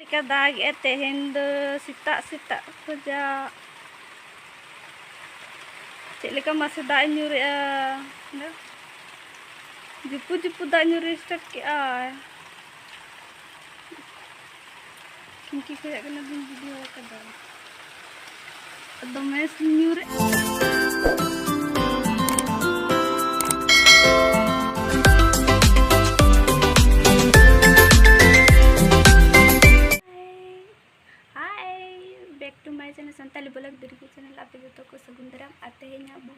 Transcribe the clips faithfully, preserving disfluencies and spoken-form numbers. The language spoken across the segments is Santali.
ᱪᱮᱫ ᱞᱮᱠᱟ ᱫᱟᱜᱮᱜᱼᱟ ᱛᱮᱦᱮᱧ ᱫᱚ ᱥᱮᱛᱟᱜ ᱥᱮᱛᱟᱜ ᱠᱷᱚᱡᱟᱜ᱾ ᱪᱮᱫ ᱞᱮᱠᱟ ᱢᱟᱥᱮ ᱫᱟᱜ ᱮ ᱧᱩᱨᱮᱜᱼᱟ᱾ ᱡᱩᱯᱩ ᱡᱩᱯᱩ ᱫᱟᱜ ᱧᱩᱨ start ᱠᱮᱜᱼᱟᱭ᱾ ᱠᱷᱤᱲᱠᱤ ᱠᱷᱚᱡᱟᱜ ᱜᱮ ᱵᱟᱹᱧ video ᱟᱠᱟᱫᱟ᱾ ᱫᱚᱢᱮ ᱧᱩᱨᱮᱜᱼᱟ᱾ Hi, back to my channel Santali vlog ᱫᱩᱨᱜᱤ channel᱾ ᱟᱯᱮ ᱡᱚᱛᱚ ᱠᱚ ᱥᱟᱹᱜᱩᱱ ᱫᱟᱨᱟᱢ᱾ ᱟᱨ ᱛᱮᱦᱮᱧ ᱟᱵᱚ,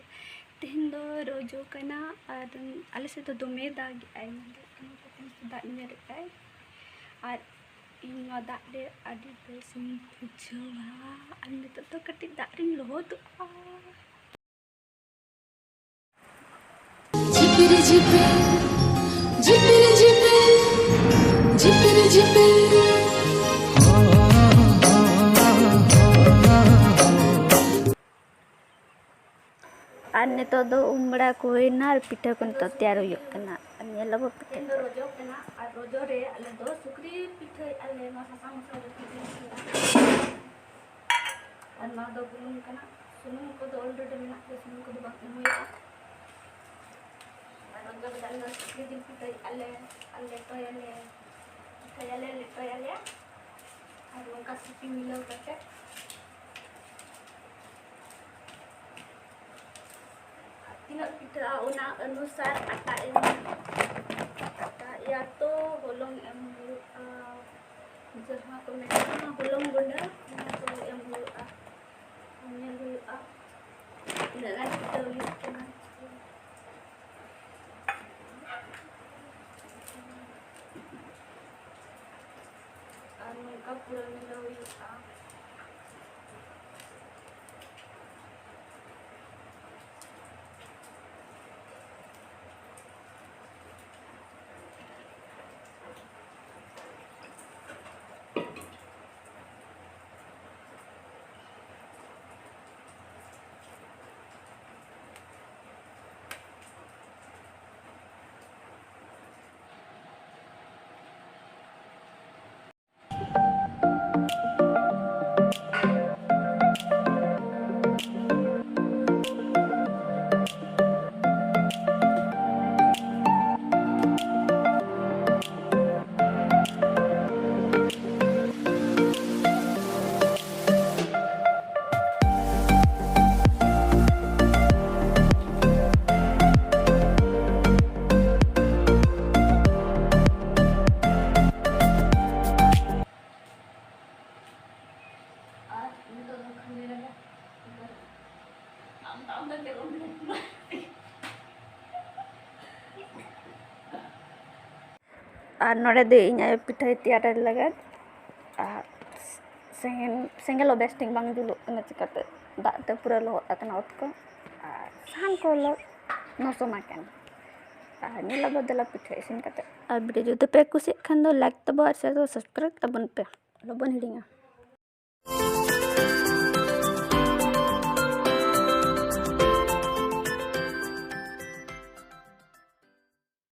ᱛᱮᱦᱮᱧ ᱫᱚ ᱨᱚᱡᱚ ᱠᱟᱱᱟ᱾ ᱟᱨ ᱟᱞᱮ ᱥᱮᱫ ᱫᱚ ᱫᱚᱢᱮ ᱫᱟᱜᱮᱜᱼᱟᱭ, ᱧᱮᱞᱚᱜ ᱠᱟᱱᱟ ᱯᱮ ᱛᱮᱦᱮᱧ ᱫᱟᱜ ᱧᱩᱨᱮᱜᱼᱟᱭ᱾ ᱟᱨ ᱤᱧ ᱱᱚᱣᱟ ᱫᱟᱜ ᱨᱮ ᱟᱹᱰᱤ ᱵᱮᱥᱤᱧ ᱵᱩᱡᱷᱟᱹᱣᱟ᱾ ᱟᱨ ᱱᱤᱛᱚᱜ ᱫᱚ ᱠᱟᱹᱴᱤᱡ ᱫᱟᱜ ᱨᱤᱧ ᱞᱚᱦᱚᱫᱚᱜᱼᱟ᱾ ᱡᱷᱤᱯᱤᱨ ᱡᱷᱤᱯᱤᱨ, ᱡᱷᱤᱯᱤᱨ ᱡᱷᱤᱯᱤᱨ, ᱡᱷᱤᱯᱤᱨ ᱡᱷᱤᱯᱤᱨ᱾ ᱟᱨ ᱱᱤᱛᱚᱜ ᱫᱚ ᱩᱢ ᱵᱟᱲᱟ ᱠᱚ ᱦᱩᱭᱱᱟ ᱟᱨ ᱯᱤᱴᱷᱟᱹ ᱠᱚ ᱱᱤᱛᱚᱜ ᱛᱮᱭᱟᱨ ᱦᱩᱭᱩᱜ ᱠᱟᱱᱟ᱾ ᱟᱨ ᱧᱮᱞ ᱟᱵᱚ ᱯᱤᱴᱷᱟᱹ ᱛᱮᱦᱮᱧ ᱫᱚ ᱠᱚ᱾ ᱨᱚᱡᱚ ᱠᱟᱱᱟ ᱟᱨ ᱨᱚᱡᱚ ᱨᱮ ᱟᱞᱮ ᱫᱚ ᱥᱩᱠᱨᱤ ᱯᱤᱴᱷᱟᱹᱭᱮᱫᱼᱟ ᱞᱮ᱾ ᱱᱚᱣᱟ ᱥᱟᱥᱟᱝ ᱢᱚᱥᱞᱟ ᱡᱚᱛᱚ ᱡᱤᱱᱤᱥ ᱢᱮᱱᱟᱜᱼᱟ᱾ ᱟᱨ ᱱᱚᱣᱟ ᱫᱚ ᱵᱩᱞᱩᱝ ᱠᱟᱱᱟ, ᱥᱩᱱᱩᱢ ᱠᱚᱫᱚ already ᱢᱮᱱᱟᱜ ᱜᱮᱭᱟ, ᱥᱩᱱᱩᱢ ᱠᱚᱫᱚ ᱵᱟᱝ ᱮᱢ ᱦᱩᱭᱩᱜᱼᱟ᱾ ᱟᱨ ᱚᱱᱠᱟ ᱠᱟᱛᱮ ᱟᱞᱮ ᱫᱚ ᱥᱩᱠᱨᱤ ᱡᱤᱞ ᱯᱤᱴᱷᱟᱹᱭᱮᱫᱼᱟ ᱞᱮ ᱟᱨ ᱞᱮᱴᱚᱭᱟᱞᱮ, ᱯᱤᱴᱷᱟᱹᱭᱟᱞᱮ, ᱞᱮᱴᱚᱭᱟᱞᱮ᱾ ᱟᱨ ᱱᱚᱝᱠᱟ ᱥᱤᱯᱤ ᱢᱤᱞᱟᱹᱣ ᱠᱟᱛᱮ ᱟᱨ ᱛᱤᱱᱟᱹᱜ ᱯᱤᱴᱷᱟᱹᱜᱼᱟ ᱚᱱᱟ ᱚᱱᱩᱥᱟᱨ ᱟᱴᱟ ᱮᱢ, ᱟᱴᱟ ᱭᱟᱛᱚ ᱦᱚᱞᱚᱝ ᱮᱢ ᱦᱩᱭᱩᱜᱼᱟ᱾ ᱡᱟᱦᱟᱸ ᱠᱚ ᱢᱮᱛᱟᱜᱼᱟ ᱦᱚᱞᱚᱝ ᱜᱩᱸᱰᱟᱹ, ᱚᱱᱟ ᱠᱚ ᱮᱢ ᱦᱩᱭᱩᱜᱼᱟ᱾ ᱧᱮᱞ ᱦᱩᱭᱩᱜᱼᱟ ᱛᱤᱱᱟᱹᱜ ᱜᱟᱱ ᱯᱤᱴᱷᱟᱹ ᱦᱩᱭᱩᱜ ᱠᱟᱱᱟ᱾ ᱟᱨ ᱱᱚᱝᱠᱟ ᱯᱩᱨᱟᱹ ᱢᱤᱞᱟᱹᱣ ᱦᱩᱭᱩᱜᱼᱟ᱾ ᱟᱨ ᱱᱚᱰᱮ ᱫᱚ ᱤᱧ ᱟᱭᱳ ᱯᱤᱴᱷᱟᱹᱭ ᱛᱮᱭᱟᱨ ᱞᱟᱹᱜᱤᱫ᱾ ᱟᱨ ᱥᱮᱸᱜᱮᱞ, ᱥᱮᱸᱜᱮᱞ ᱦᱚᱸ ᱵᱮᱥ ᱴᱷᱤᱠ ᱵᱟᱝ ᱡᱩᱞᱩᱜ ᱠᱟᱱᱟ, ᱪᱤᱠᱟᱹᱛᱮ ᱫᱟᱜ ᱛᱮ ᱯᱩᱨᱟᱹ ᱞᱚᱦᱚᱫ ᱟᱠᱟᱱᱟ ᱚᱛ ᱠᱚ᱾ ᱟᱨ ᱥᱟᱦᱟᱱ ᱠᱚ ᱞᱚ-, ᱱᱚᱥᱚᱢ ᱟᱠᱟᱱ᱾ ᱟᱨ ᱧᱮᱞ ᱟᱵᱚ ᱫᱮᱞᱟ ᱯᱤᱴᱷᱟᱹ ᱤᱥᱤᱱ ᱠᱟᱛᱮ᱾ ᱟᱨ video ᱡᱩᱫᱤ ᱯᱮ ᱠᱩᱥᱤᱭᱟᱜ ᱠᱷᱟᱱ ᱫᱚ like ᱛᱟᱵᱚ ᱟᱨ share ᱛᱟᱵᱚ, subscribe ᱛᱟᱵᱚᱱ ᱯᱮ, ᱟᱞᱚᱵᱚᱱ ᱦᱤᱲᱤᱧᱟ᱾